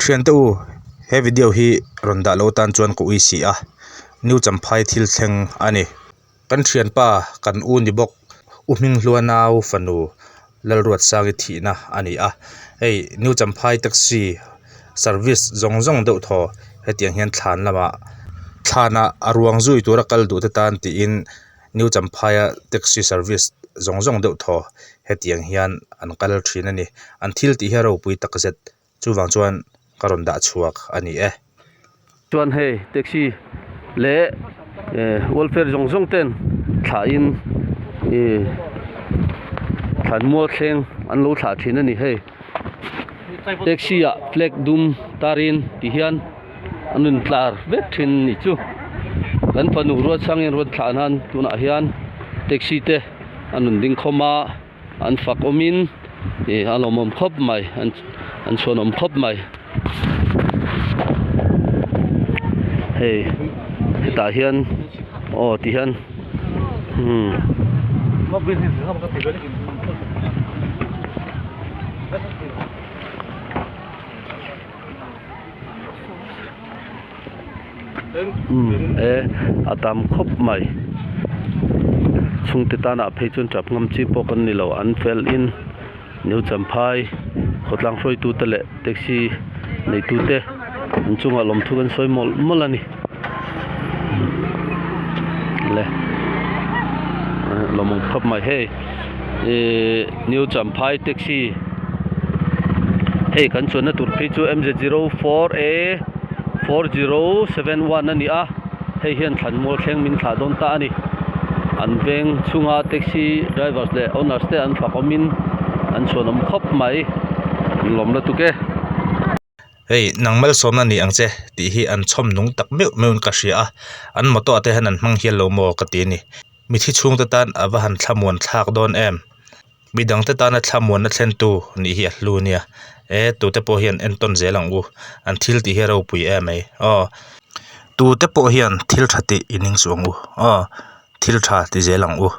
Thiante u, he video hi rawn dah lo tan chuan ka ui si a, New Champhai thil thleng a ni. Kan thianpa kan u ni bawk, U Hminghlua nau fanu Lalruatsangi thihna a ni a. Hei New Champhai taxi service zawng zawng deuh thaw hetiang hian thlan lamah thlanah a ruang zui tura kal duh te tan tiin New Champhaia taxi service zawng zawng deuh thaw hetiang hian an kal thin a ni. An thil tih hi a ropui takzet chuvang chuan ka rawn dah chhuak a ni e. Chuan hei taxi leh eh welfare zawng zawng ten thlah in ih thlan mual thleng an lo thlah thin a ni hei taxi ah flag dum tar in ti hian an rawn tlar vek thin a nih chu kan fanu ruatsangin rawn thlah nan tunah hian taxi te an rawn ding khawm a. An fak awmin ih a lawmawm khawp mai an an chhuanawm khawp mai hei hetah hian aw ti hian umm. Umm e a tam khawp mai chhungte tanah phei chuan tap ngam chi pawh kan ni lo an fel in new champhai khawtlang hruaitu te leh taxi neitu te an chungah lawmthu kan sawi mawlh mawlh a ni le lawmawm khawp mai hei ihh new champhai taxi hei kan chuanna tur phei chu m z zero four a 4071 a ni a hei hian thlanmual thleng min thlah dawn ta a ni an veng chhunga taxi drivers leh owners te an fak awmin an chhuanawm khawp mai an lawm lutuk e. Hei nang malsawmna ni ang che tih hi an chhawm nung tak meuh meuh in ka hria a an motor ah te hian an hmang hial lo maw ka ti a ni mithi chhungte tan a va han thlamuan thlak dawn em. Midangte tana thlamuanna thlentu nih hi a hlu nia. E, tute pawh hian entawn zel ang u. An thil tih hi a ropui em mai. Aw, tute pawh hian thil tha tih i ning suh ang u. Aw, thil tha ti zel ang u.